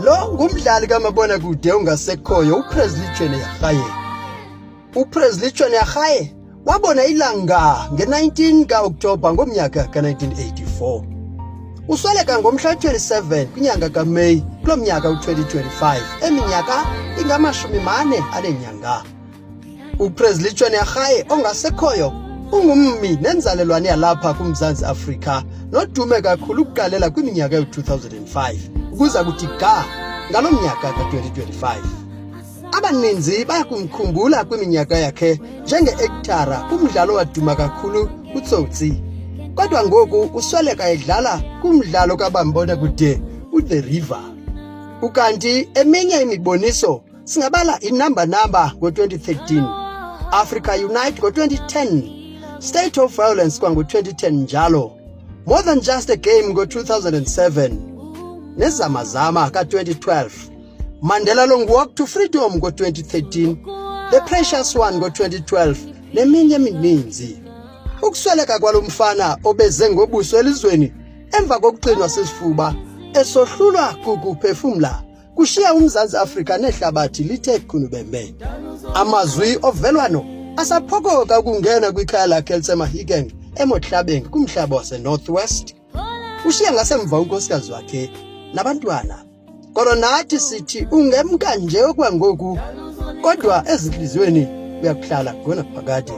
Lo ngumdlali kamabonakude ongasekhoyo uPresley Chweneyagae. UPresley Chweneyagae wabona ilanga nge-19 ka-Oktoba ngomnyaka ka-1984. Usweleka ngomhla 27 kwinyanga kaMeyi kulo mnyaka u-2025 eminyaka ingama-40 aneenyanga. UPresley Chweneyagae ongasekhoyo ungummi nenzalelwane yalapha kuMzantsi Afrika nodume kakhulu ukuqalela kwiminyaka yo-2005 ukuza kuthi ga ngalo mnyaka ka-2025. Abaninzi bayakumkhumbula kwiminyaka yakhe njenge-ektara kumdlalo waduma kakhulu uTsotsi. Kodwa ngoku usweleka edlala kumdlalo kaMabonakude uThe River. Ukanti eminye imiboniso singabala iNumber Number ngo-2013, Africa Unite ngo-2010, State of Violence kwango-2010 njalo, More Than Just a Game ngo-2007, neZamazama ka-2012, Mandela Long Walk to Freedom ngo-2013, The Precious One ngo-2012 neminye emininzi. Ukusweleka kwalo mfana obeze ngobuso elizweni emva kokuxinwa sisifuba esohlulwa kukuphefumla kushiya uMzantsi Afrika nehlabathi lithe khunubembe. Amazwi ovelwano asaphokoka ukungena kwikhaya lakhe eliseMahikeng eMotlabeng kumhlaba waseNorth West. Ushiya ngasemva unkosikazi wakhe nabantwana. Kodwa nathi sithi ungemka nje okwangoku, kodwa ezinhliziyweni uyakuhlala ngonaphakade.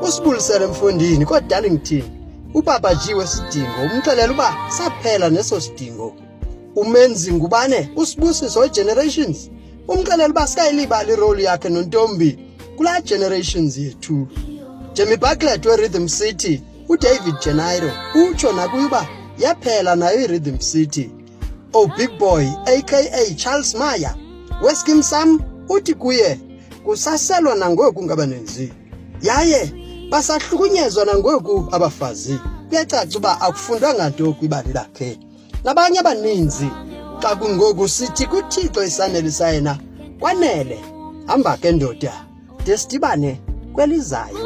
Usibulisele mfondini koDarlington, uPapa G wesidingo umxelela uba saphela neso sidingo. Umenzi Ngubane uSibusiso weGenerations umxelela uba sikayilibali irole yakhe nontombi kulaa Generations yethu. Jamie Bartlett weRhythm City, uDavid Janeiro utsho nakuye uba yaphela nayo iRhythm City. Oh Big Boy aka Charles Maya weSkeem Saam uthi kuye kusaselwa nangoku ngabaninzi yaye basahlukunyezwa nangoku abafazi. Kuyacaca uba akufundwanga nto kwibali lakhe. Nabanye abaninzi xa kungoku sithi kuThixo isanelisa yena kwanele. Hamba ke ndoda, de sidibane kwelizayo.